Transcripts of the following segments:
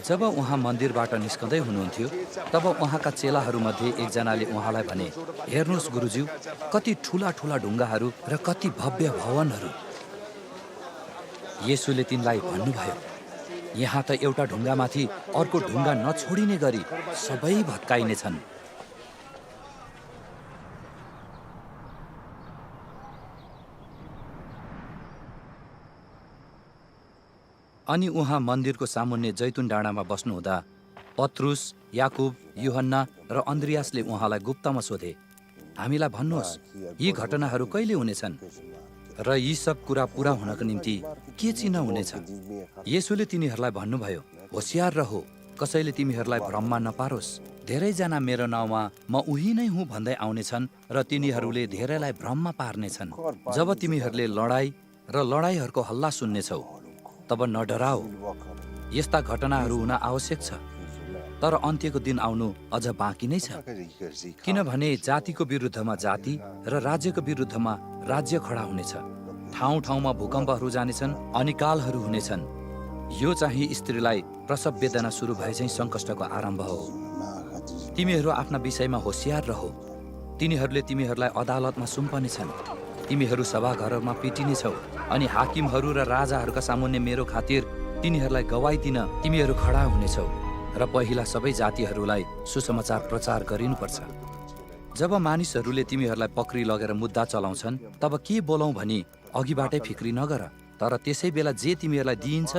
जब उहाँ मन्दिरबाट निस्कँदै हुनुहुन्थ्यो तब उहाँका चेलाहरूमध्ये एकजनाले उहाँलाई भने, हेर्नुहोस् गुरुज्यू, कति ठुला ठुला ढुङ्गाहरू र कति भव्य भवनहरू। येशूले तिनलाई भन्नुभयो, यहाँ त एउटा ढुङ्गामाथि अर्को ढुङ्गा नछोडिने गरी सबै भत्काइनेछन्। अनि उहाँ मन्दिरको सामुन्ने जैतुन डाँडामा बस्नुहुँदा पत्रुस, याकुब, यूहन्ना र अन्द्रियासले उहाँलाई गुप्तमा सोधे, हामीलाई भन्नुहोस्, यी घटनाहरू कहिले हुनेछन् र यी सब कुरा पूरा हुनको निम्ति के चिन्ह हुनेछ? येशूले तिनीहरूलाई भन्नुभयो, होशियार रहो, कसैले तिमीहरूलाई भ्रममा नपारोस्। धेरैजना मेरो नाउँमा म उही नै हुँ भन्दै आउनेछन् र तिनीहरूले धेरैलाई भ्रममा पार्नेछन्। जब तिमीहरूले लडाई र लडाईहरूको हल्ला सुन्नेछौ तब नडराओ, यस्ता घटनाहरू हुन आवश्यक छ, तर अन्त्यको दिन आउनु अझ बाँकी नै छ। किनभने जातिको विरुद्धमा जाति र राज्यको विरुद्धमा राज्य खडा हुनेछ। ठाउँ ठाउँमा भूकम्पहरू जानेछन् अनि कालहरू हुनेछन्। यो चाहिँ स्त्रीलाई प्रसव वेदना सुरु भए चाहिँ सङ्कष्टको आरम्भ हो। तिमीहरू आफ्ना विषयमा होशियार रहो, तिनीहरूले तिमीहरूलाई अदालतमा सुम्पनेछन्, तिमीहरू सभाघरहरूमा पिटिनेछौ अनि हाकिमहरू र राजाहरूका सामुन्ने मेरो खातिर तिनीहरूलाई गवाई दिन तिमीहरू खडा हुनेछौ र पहिला सबै जातिहरूलाई सुसमाचार प्रचार गरिनुपर्छ। जब मानिसहरूले तिमीहरूलाई पक्री लगेर मुद्दा चलाउँछन् तब के बोलौँ भनी अघिबाटै फिक्री नगर, तर त्यसै बेला जे तिमीहरूलाई दिइन्छ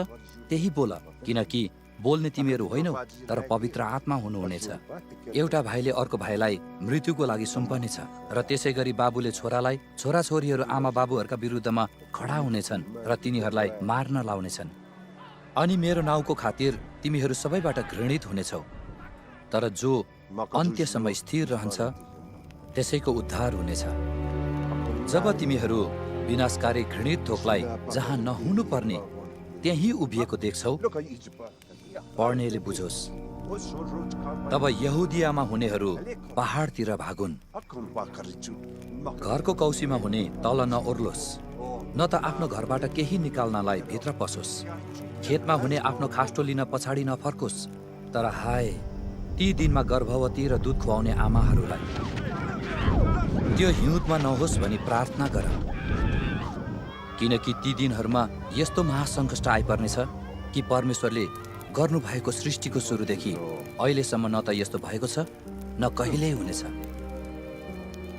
त्यही बोल, किनकि बोल्ने तिमीहरू होइनौ तर पवित्र आत्मा हुनुहुनेछ। एउटा भाइले अर्को भाइलाई मृत्युको लागि सुम्पनेछ र त्यसै गरी बाबुले छोरालाई, छोराछोरीहरू आमा बाबुहरूका विरुद्धमा खडा हुनेछन् र तिनीहरूलाई मार्न लाउनेछन्। अनि मेरो नाउँको खातिर तिमीहरू सबैबाट घृणित हुनेछौ, तर जो अन्त्यसम्म स्थिर रहन्छ त्यसैको उद्धार हुनेछ। जब तिमीहरू विनाशकारी घृणित थोकलाई जहाँ नहुनु पर्ने त्यहीँ उभिएको देख्छौ, पढ्नेले बुझोस्। तब यहुदियामा हुनेहरू पहाडतिर भागुन्, घरको कौसीमा हुने तल नओर्लोस्, न त आफ्नो घरबाट केही निकाल्नलाई भित्र पसोस्, खेतमा हुने आफ्नो खास्टो लिन पछाडि नफर्कोस्। तर हाय ती दिनमा गर्भवती र दुध खुवाउने आमाहरूलाई, त्यो हिउँदमा नहोस् भनी प्रार्थना गर, किनकि ती दिनहरूमा यस्तो महासङ्कष्ट आइपर्नेछ कि परमेश्वरले गर्नुभएको सृष्टिको सुरुदेखि अहिलेसम्म न त यस्तो भएको छ न कहिल्यै हुनेछ।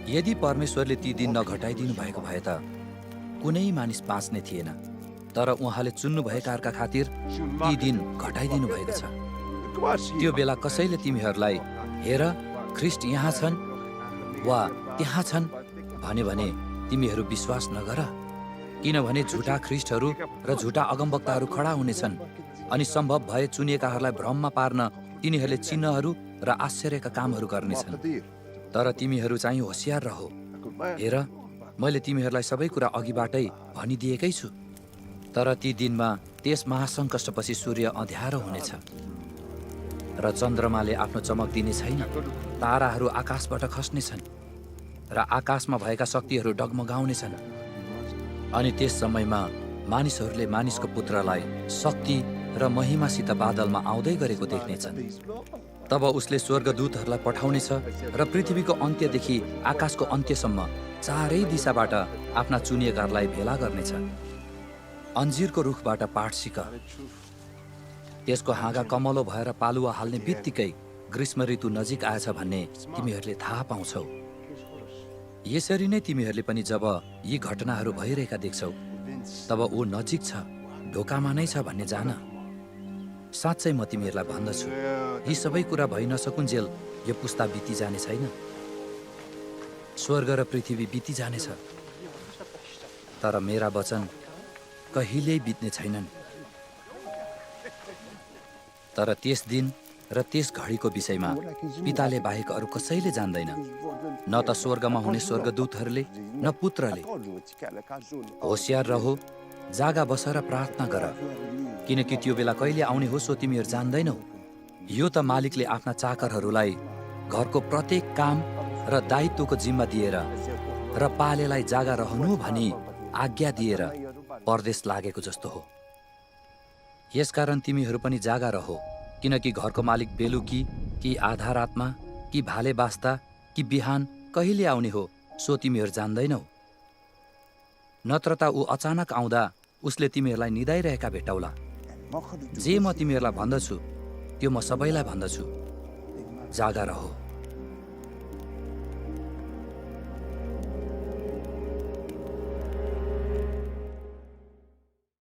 यदि परमेश्वरले ती दिन नघटाइदिनु भएको भए त कुनै मानिस बाँच्ने थिएन, तर उहाँले चुन्नुभएकाहरूका खातिर ती दिन घटाइदिनु भएको छ। त्यो बेला कसैले तिमीहरूलाई हेर ख्रिस्ट यहाँ छन् वा त्यहाँ छन् भन्यो भने तिमीहरू विश्वास नगर, किनभने झुटा ख्रिस्टहरू र झुटा अगमवक्ताहरू खडा हुनेछन् अनि सम्भव भए चुनिएकाहरूलाई भ्रममा पार्न तिनीहरूले चिन्हहरू र आश्चर्यका कामहरू गर्नेछन्। तर तिमीहरू चाहिँ होशियार रहो, हेर मैले तिमीहरूलाई सबै कुरा अघिबाटै भनिदिएकै छु। तर ती दिनमा त्यस महासङ्कष्टपछि सूर्य अँध्यारो हुनेछ र चन्द्रमाले आफ्नो चमक दिने छैन, ताराहरू आकाशबाट खस्नेछन् र आकाशमा भएका शक्तिहरू डगमगाउनेछन्। अनि त्यस समयमा मानिसहरूले मानिसको पुत्रलाई शक्ति र महिमासित बादलमा आउँदै गरेको देख्नेछन्। तब उसले स्वर्गदूतहरूलाई पठाउनेछ र पृथ्वीको अन्त्यदेखि आकाशको अन्त्यसम्म चारै दिशाबाट आफ्ना चुनिएकाहरूलाई भेला गर्नेछ। अन्जिरको रुखबाट पाठ सिक, त्यसको हाँगा कमलो भएर पालुवा हाल्ने बित्तिकै ग्रीष्म ऋतु नजिक आएछ भन्ने तिमीहरूले थाहा पाउँछौ। यसरी नै तिमीहरूले पनि जब यी घटनाहरू भइरहेका देख्छौ तब ऊ नजिक छ, ढोकामा नै छ भन्ने जान। साँच्चै म तिमीहरूलाई भन्दछु, यी सबै कुरा भइ नसकुन्जेल यो पुस्ता बिति जाने छैन। स्वर्ग र पृथ्वी बिति जानेछ, तर मेरा वचन कहिल्यै बित्ने छैनन्। तर त्यस दिन र त्यस घडीको विषयमा पिताले बाहेक अरू कसैले जान्दैन, न त स्वर्गमा हुने स्वर्गदूतहरूले न पुत्रले। होशियार रहो, जागा बस र प्रार्थना गर, किनकि त्यो बेला कहिले आउने हो सो तिमीहरू जान्दैनौ। यो त मालिकले आफ्ना चाकरहरूलाई घरको प्रत्येक काम र दायित्वको जिम्मा दिएर र पालेलाई जागा रहनु भनी आज्ञा दिएर परदेश लागेको जस्तो हो। यसकारण तिमीहरू पनि जागा रहो, किनकि घरको मालिक बेलुकी कि आधा रातमा कि भाले बास्ता कि बिहान कहिले आउने हो सो तिमीहरू जान्दैनौ। नत्र त ऊ अचानक आउँदा उसले तिमीहरूलाई निदाइरहेका भेटाउला। जे म तिमीहरूलाई भन्दछु त्यो म सबैलाई भन्दछु, जागा रहो।